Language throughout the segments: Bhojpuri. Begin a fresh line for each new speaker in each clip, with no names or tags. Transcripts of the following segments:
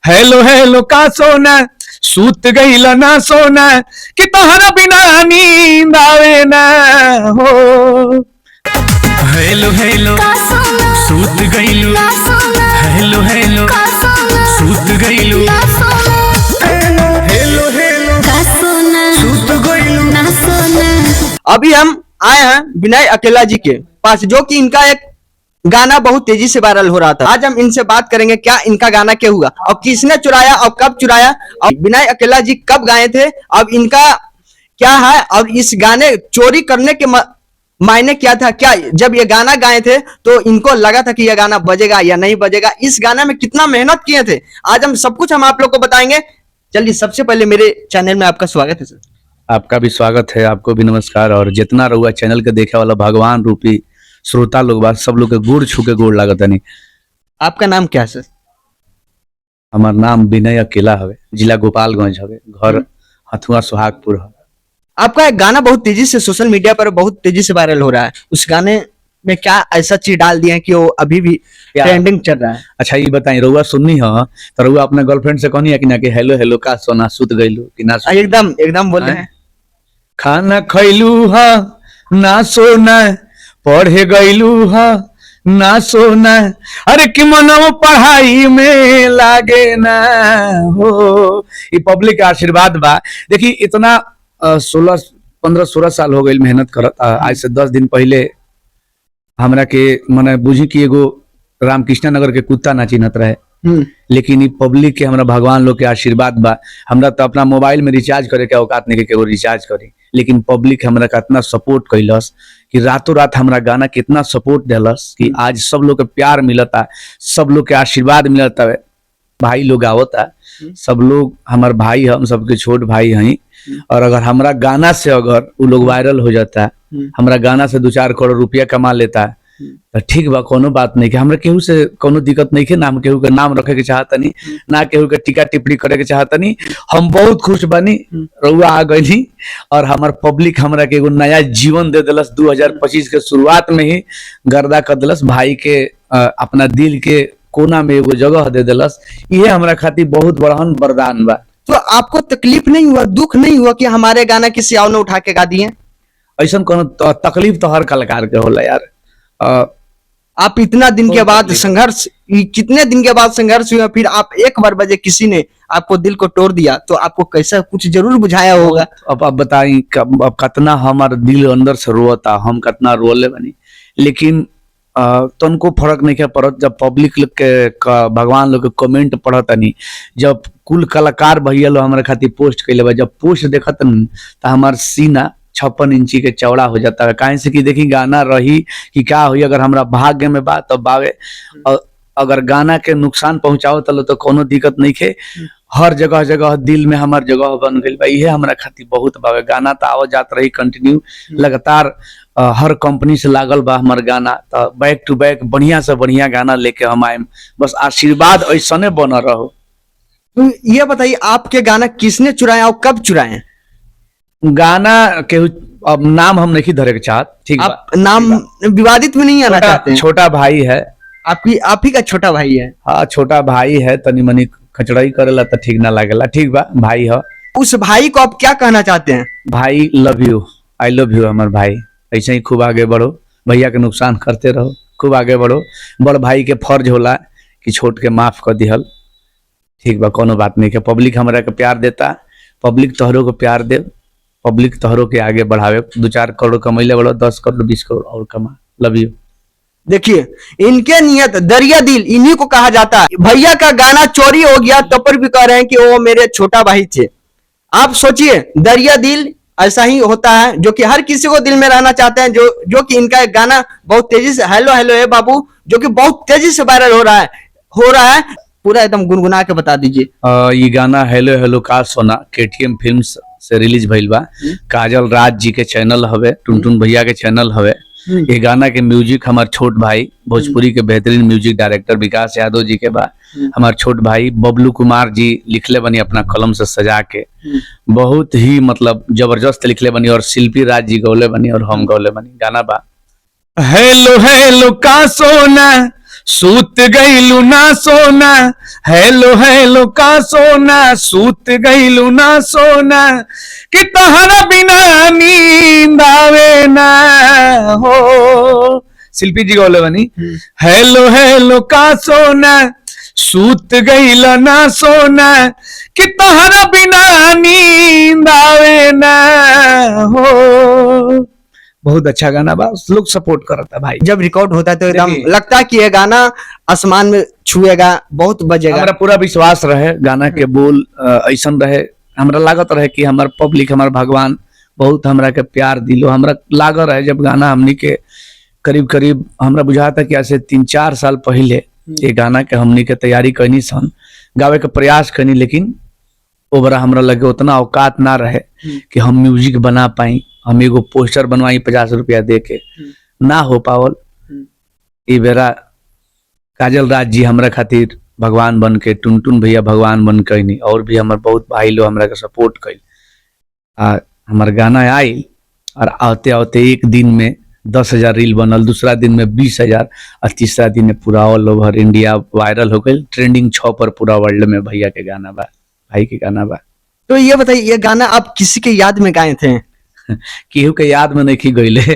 हेलो हेलो का सोना, सूत गईल ना सोना, कि तोहरा बिना नींद आवे ना हो। हेलो हेलो
का सोना,
सूत गईलू,
ना सोना,
हेलो हेलो
का सोना,
सूत गईलू,
ना सोना,
हेलो हेलो
का सोना,
सूत गईलू।
ना सोना।
अभी हम आए हैं विनय अकेला जी के पास, जो कि इनका एक गाना बहुत तेजी से वायरल हो रहा था। आज हम इनसे बात करेंगे क्या इनका गाना क्या हुआ और किसने चुराया और कब चुराया और विनय अकेला जी कब गाए थे, अब इनका क्या है और इस गाने चोरी करने के मायने क्या था। क्या जब ये गाना गाए थे तो इनको लगा था कि ये गाना बजेगा या नहीं बजेगा? इस गाना में कितना मेहनत किए थे, आज हम सब कुछ हम आप लोग को बताएंगे। चलिए, सबसे पहले मेरे चैनल में आपका स्वागत है सर।
आपका भी स्वागत है, आपको भी नमस्कार। और जितना रहुआ चैनल के देखे वाला भगवान रूपी श्रोता लोग बा, सब लोग के गोड़ छू के गोड़ लागत नहीं।
आपका नाम क्या है सर?
हमार नाम विनय अकेला हवे, जिला गोपालगंज हवे, घर हथुआ सोहागपुर हवे।
आपका एक गाना बहुत तेजी से सोशल मीडिया पर बहुत तेजी से वायरल हो रहा है, उस गाने में क्या ऐसा चीज डाल दिया है कि वो अभी भी ट्रेंडिंग चल रहा है?
अच्छा, ये बताई, रउआ सुननी ह तो रउआ अपना गर्लफ्रेंड से कहनी है कि ना कि हेलो हेलो का सोना, सुत गईलू कि ना?
एकदम एकदम बोल रहे हैं।
खाना खैलू ह ना सोना, पढ़े गईलू ह ना सोना, अरे कि मनव पढ़ाई में लागे ना हो। ये पब्लिक के आशीर्वाद बा। देखी, इतना 16 15 16 साल हो गई मेहनत करत। आज से 10 दिन पहले हमरा के मने बुझी कि एगो रामकृष्णा नगर के कुत्ता ना चिन्हत रहे, लेकिन ई पब्लिक के, हमरा भगवान लोग के आशीर्वाद बा। हमरा तो अपना मोबाइल में रिचार्ज करे के औकात नहीं के एगो रिचार्ज करी, लेकिन पब्लिक हमरा कितना सपोर्ट कैलस कि रातों रात हमरा गाना कितना सपोर्ट देलस कि आज सब लोग के प्यार मिलता, सब लोग के आशीर्वाद मिलता है, भाई लोग आवता, सब लोग हमार भाई, हम सबके छोट भाई हई। और अगर हमरा गाना से अगर उ लोग वायरल हो जाता, हमरा गाना से 2-4 करोड़ रुपया कमा लेता, तो ठीक बा, कोनो बात नहीं कि हमरा केहू से कोनो दिक्कत नहीं है। ना हम केहू के नाम रखे के चाहतनी, ना केहू के टीका टिप्पणी करे के चाहतनी। हम बहुत खुश बानी। रउआ आ गईली और हमार पब्लिक हमरा के एगो नया जीवन दे दिलस। 2025 के शुरुआत में ही गर्दा कर दिलस। भाई के अपना दिल के कोना में एगो जगह दे दिलस। इहे हमरा खातिर बहुत बड़हन वरदान बा।
तो आपको तकलीफ नहीं हुआ, दुख नहीं हुआ कि हमारे गाना किसी और ने उठा के गा दिए?
ऐसा कोनो तकलीफ तो हर कलाकार के होला यार।
आप इतना दिन के
बहुत
बाद
तकलीफ।
संघर्ष, ये कितने दिन के बाद संघर्ष हुआ, फिर आप एक बार बजे किसी ने आपको दिल को तोड़ दिया तो आपको कैसा, कुछ जरूर बुझाया होगा।
अब बताई, अब कतना हमार दिल अंदर से रोता, हम कतना रोले बनी, लेकिन तनको फर्क नहीं के पड़त। जब पब्लिक लोग के भगवान लोग के कमेंट पढ़तनी, जब कुल कलाकार भैया लोग हमारे खातिर पोस्ट कैले बा, जब पोस्ट देखत तो हमार सीना 56 इंची के चौड़ा हो जाता है। काहे से कि देखी, गाना रही कि का हुई, अगर हमरा भाग्य में बा तो बावे और अगर गाना के नुकसान पहुंचाओ तो कोनो दिक्कत नहीं खे। हर जगह जगह दिल में हमार जगह बन गई बा, इहे हमरा खातिर बहुत बावे। गाना तो आवत जात रही कंटिन्यू, लगातार हर कंपनी से लागल बा हमार गाना, तो बैक टू बैक बढ़िया से बढ़िया गाना लेके हम आएम। बस आशीर्वाद ऐसने बनल रहो।
तो ये बताइए, आपके गाना किसने चुराया और कब चुराए?
गाना के अब नाम हम नहीं धरे के चाहत, ठीक बा?
आप नाम विवादित में नहीं आना
छोटा,
चाहते हैं?
छोटा भाई है।
आपकी, आप ही का छोटा भाई है?
हाँ, छोटा भाई है। तनी मनी खचड़ाई करेला तो ठीक ना लागेला। ठीक बा, भाई है।
उस भाई को आप क्या कहना चाहते हैं?
भाई, love you, I love you. हमार भाई, ऐसे ही खूब आगे बढ़ो, भैया के नुकसान करते रहो, खूब आगे बढ़ो। बड़ भाई के फर्ज होला कि छोट के माफ कर दिहल। ठीक बा, कोनो बात नहीं के। पब्लिक हमरा के प्यार देता, पब्लिक तोहरो को प्यार दे, पब्लिक तोहरो के आगे बढ़ावे। 2-4 करोड़ कमैले बढ़ो, 10 करोड़, 20 करोड़ और कमा। Love you.
देखिए, इनके नियत दरिया दिल इन्हीं को कहा जाता है। भैया का गाना चोरी हो गया तब पर भी कह रहे हैं कि वो मेरे छोटा भाई थे। आप सोचिए, दरिया दिल ऐसा ही होता है जो कि हर किसी को दिल में रहना चाहते हैं। जो जो कि इनका एक गाना बहुत तेजी से, हेलो हेलो है बाबू, जो कि बहुत तेजी से वायरल हो रहा है। पूरा एकदम गुनगुना के बता दीजिए।
ये गाना हेलो हेलो का सोना केटीएम फिल्म से रिलीज भइल बा। काजल राज जी के चैनल हवे, टुनटुन भैया के चैनल हवे। ये गाना के म्यूजिक हमार छोट भाई, भोजपुरी के बेहतरीन म्यूजिक डायरेक्टर विकास यादव जी के बा। हमार छोट भाई बबलू कुमार जी लिखले बनी अपना कलम से सजा के, बहुत ही मतलब जबरदस्त लिखले बनी और शिल्पी राज जी गौले बनी और हम गौले बनी। गाना बा, हेलो हेलो का सोना, सूत गईलू ना सोना, हेलो हेलो का सोना, सूत गईलू ना सोना, कि तहरा बिना नींद आवे ना हो। शिल्पी जी गौले बनी। हेलो हेलो का सोना, सूत गईल ना सोना, कि तहरा बिना नींद आवे ना हो। बहुत अच्छा गाना बा, लोग सपोर्ट करता भाई।
जब रिकॉर्ड होता है तो एकदम
देखिए।
लगता है कि ये गाना आसमान में छुएगा, बहुत बजेगा।
हमरा पूरा विश्वास रहे गाना के बोल ऐसन रहे, हमरा लागत रहे कि हमार पब्लिक, हमार भगवान बहुत हमरा के प्यार दिलो। हमरा लागत रहे जब गाना हमनी के करीब करीब हमरा बुझाता कि आज से 3-4 साल पहले ये गाना के हमनी के तैयारी कैनी सन, गावे के प्रयास कैनी, लेकिन ओबरा हमरा लगे उतना औकात ना रहे कि हम म्यूजिक बना पाई। हम एगो पोस्टर बनवाई 50 रुपया दे के, ना हो पावल। ई बेरा काजल राज जी हमरा खातिर भगवान बन के, टुनटुन भैया भगवान बन के अइनी, और भी हमर बहुत भाई लोग हमरा के सपोर्ट कैल। आ हमर गाना आयल और आते आते एक दिन में 10,000 रील बनल, दूसरा दिन में 20,000 और तीसरा दिन में पूरा ऑल ओवर इंडिया वायरल हो गई। ट्रेंडिंग 6 पर पूरा वर्ल्ड में भैया के गाना बा, भाई के गाना बा।
तो ये बताइए, ये गाना आप किसी के याद में गाए थे?
केहू के याद में नहीं गईले,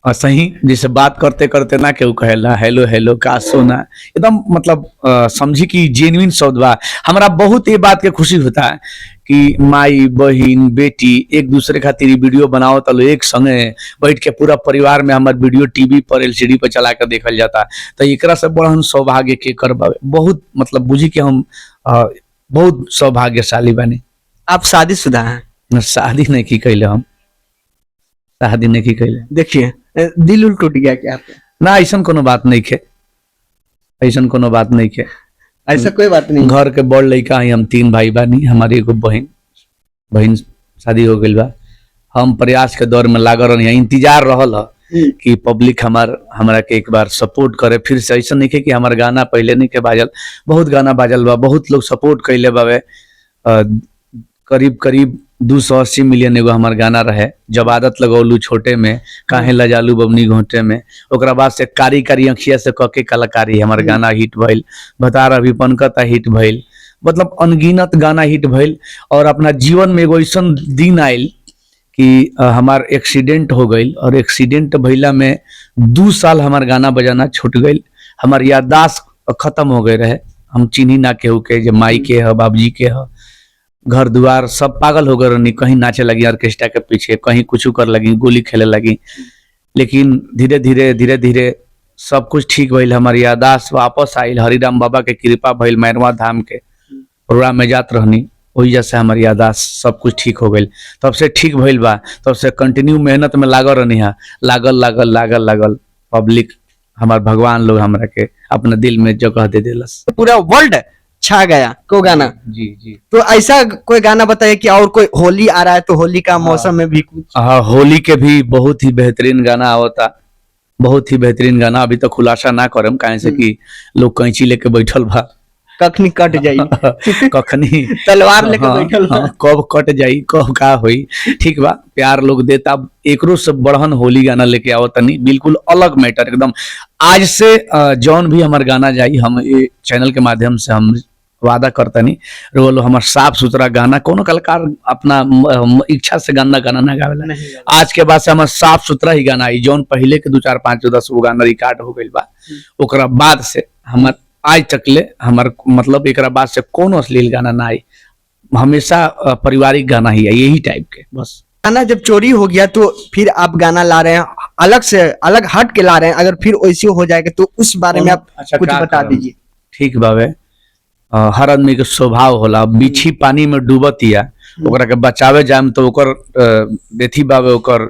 और सही जैसे बात करते करते ना केहू कहेला हेलो हेलो का सोना, एकदम मतलब समझी कि जेन्युइन शब्द बा। हमरा बहुत ये बात के खुशी होता है कि माई बहिन बेटी एक दूसरे खातिर वीडियो बनाओ तो एक संगे बैठ के पूरा परिवार में हमार वीडियो टीवी पर एलसीडी पर चला के देखल जाता। तो एकरा से बड़हन सौभाग्य के कर बावे, बहुत मतलब बुझी कि हम बहुत सौभाग्यशाली बने।
आप शादीशुदा हैं?
शादी नहीं की कैले, हम शादी नहीं की कैले।
देखिए दिल उल टूट गया क्या आपका?
ना, ऐसा कोनो बात नहीं खे, ऐसा कोनो बात नहीं खे।
ऐसा कोई बात नहीं।
घर के बड़ लड़का ही हम, 3 भाई बानी, हमारी एगो बहन, बहन शादी हो गई बा। हम प्रयास के दौर में लागल रहनी, इंतजार रहल ह कि पब्लिक हमार हमरा के एक बार सपोर्ट करे फिर से। ऐसा नहीं कि हमार गाना पहले नहीं के बाजल, बहुत गाना बाजल बा, बहुत लोग सपोर्ट कैले बावे। करीब करीब 280 मिलियन एगो हमार गाना रहे, जब आदत लगौलू छोटे में, काहे लजालू बबनी घोटे में। ओकरा बाद से कारी कारी अखिया से कके कलाकारी हमार गाना हिट भइल, भतार अभी पनकता हिट भइल, मतलब अनगिनत गाना हिट भइल। और अपना जीवन में एगो ऐसा दिन आयल कि हमार एक्सीडेंट हो गई, और एक्सीडेंट भइला में 2 साल हमार गाना बजाना छूट गई, हमार याददाश्त खत्म हो गए रहे, हम चिन्ही ना केहू के, जे माई के ह बाबूजी के ह, घर दुआर सब पागल हो गए रहनी। कहीं नाचे लगी ऑर्केस्ट्रा के पीछे, कहीं कुछ कर लगी, गोली खेले लगी। लेकिन धीरे धीरे धीरे धीरे सब कुछ ठीक भइल, हमार याददाश्त वापस आयल, हरिराम बाबा के कृपा भइल, मैरवा धाम के प्रोग्राम में जात रहनी, वही जैसे हमार याददाश्त सब कुछ ठीक हो गई। तब से ठीक भइल बा, तब से कंटिन्यू मेहनत में लागल रहनी है, लागल लागल लागल लागल पब्लिक हमार भगवान लोग हमरा के अपना दिल में जगह दे देलस,
पूरा वर्ल्ड छा गया को गाना।
जी जी।
तो ऐसा कोई गाना बताइए कि और कोई होली आ रहा है तो होली का मौसम में भी कुछ।
हाँ, होली के भी बहुत ही बेहतरीन गाना आवता, बहुत ही बेहतरीन गाना। अभी तो खुलासा ना करम काहे से कि लोग कैंची लेके बैठल बा,
कखनी कट जाई,
कखनी
तलवार लेके बैठल बा।
हाँ, कब कट जाई कब का होई। ठीक बा, प्यार लोग देता, एकरो से बढ़न होली गाना लेके आओ तनी, बिल्कुल अलग मैटर एकदम। आज से जौन भी हमार गाना जाई, हम ये चैनल के माध्यम से हम वादा करतनी रोलो हमार साफ सुथरा गाना, कोनो कलाकार अपना इच्छा से गंदा गाना ना गावेला। आज के बाद से हमार साफ सुथरा ही गाना आई, जौन पहले के 2 4 5 10 गो गाना रिकॉर्ड हो गइल बा, ओकरा बाद से हमार आज तक ले हमार मतलब एकरा बाद से कोनो अश्लील गाना ना आई, हमेशा पारिवारिक गाना ही है, यही टाइप के बस।
गाना जब चोरी हो गया तो फिर आप गाना ला रहे हैं अलग से, अलग हट के ला रहे हैं, अगर फिर वैसे हो जाएगा तो उस बारे में आप
अच्छा,
कुछ
का
बता
करम?
दीजिए।
ठीक बावे, हर आदमी के स्वभाव होला, बिछी पानी में डूबतिया ओकरा के बचावे जाम तो ओकर बेथी बावे ओकर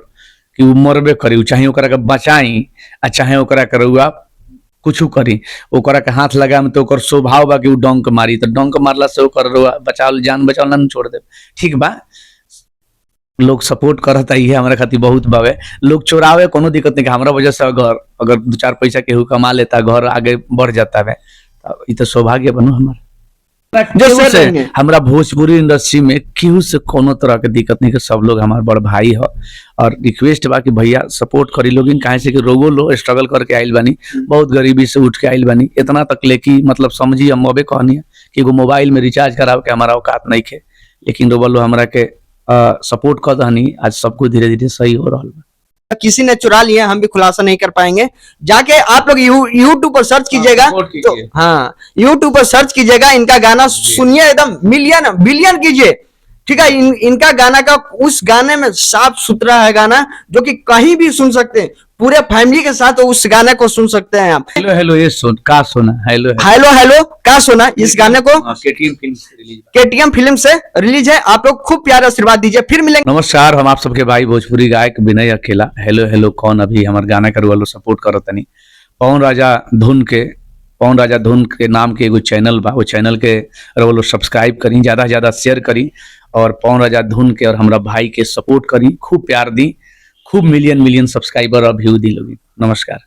कि उ मरबे करी, उ चाहे ओकरा के बचाई आ चाहे ओकरा के रउआ कुछ करी, ओकरा के हाथ लगाम तो ओकर स्वभाव बा कि उ डंक मारी, तो डंक मारला से ओकर रउआ बचावल जान बचावल ना छोड़ दे। ठीक बा, लोग सपोर्ट करता इहे हमरा खातिर बहुत बावे, लोग चोरावे कोनो दिक्कत नहीं, हमरा वजह से अगर अगर 2-4 पैसा केहू कमा लेता घर आगे बढ़ जाता है, ई तो सौभाग्य बनू हमार।
जो
केहू
शेर
से
रहेंगे।
हमरा भोजपुरी इंडस्ट्री में केहू से कोनो तरह के दिक्कत नहीं के, सब लोग हमार बड़ भाई ह। और रिक्वेस्ट बा कि भैया सपोर्ट करी लोगिन, काहे से कि रोगो लो स्ट्रगल करके आइल बानी, बहुत गरीबी से उठ के आइल बानी, इतना तक ले कि मतलब समझी हम अबे कहनी है कि एगो मोबाइल में रिचार्ज करावे के हमारा औकात नहीं खे, लेकिन रोबा लो हमरा के सपोर्ट कर दहनी, आज सब कुछ धीरे धीरे सही हो रहा बा।
किसी ने चुरा लिया, हम भी खुलासा नहीं कर पाएंगे। जाके आप लोग यूट्यूब पर सर्च कीजिएगा
support
तो
कीजिए।
हाँ, यूट्यूब पर सर्च कीजिएगा, इनका गाना सुनिए, एकदम मिलियन बिलियन कीजिए, ठीक है। इनका गाना का उस गाने में साफ सुथरा है गाना, जो कि कहीं भी सुन सकते हैं, पूरे फैमिली के साथ उस गाने को सुन सकते हैं आप।
हेलो हेलो ये सुन का सुना, हेलो
हेलो हेलो का सुना, इस गाने को
केटीएम फिल्म से रिलीज।
केटीएम फिल्म से रिलीज है। आप लोग खूब प्यार आशीर्वाद दीजिए, फिर मिलेंगे।
नमस्कार, हम आप सबके भाई भोजपुरी गायक विनय अकेला। हेलो हेलो कौन अभी हमार गाना के वालों सपोर्ट करत तनी। पवन राजा धुन के, पवन राजा धुन के नाम के एगो चैनल बा, वो चैनल के रउआ सब्सक्राइब करी, ज्यादा से ज्यादा शेयर करी और पवन राजा धुन के और हमरा भाई के सपोर्ट करी, खूब प्यार दी, खूब मिलियन मिलियन सब्सक्राइबर और व्यू दी लोगी। नमस्कार।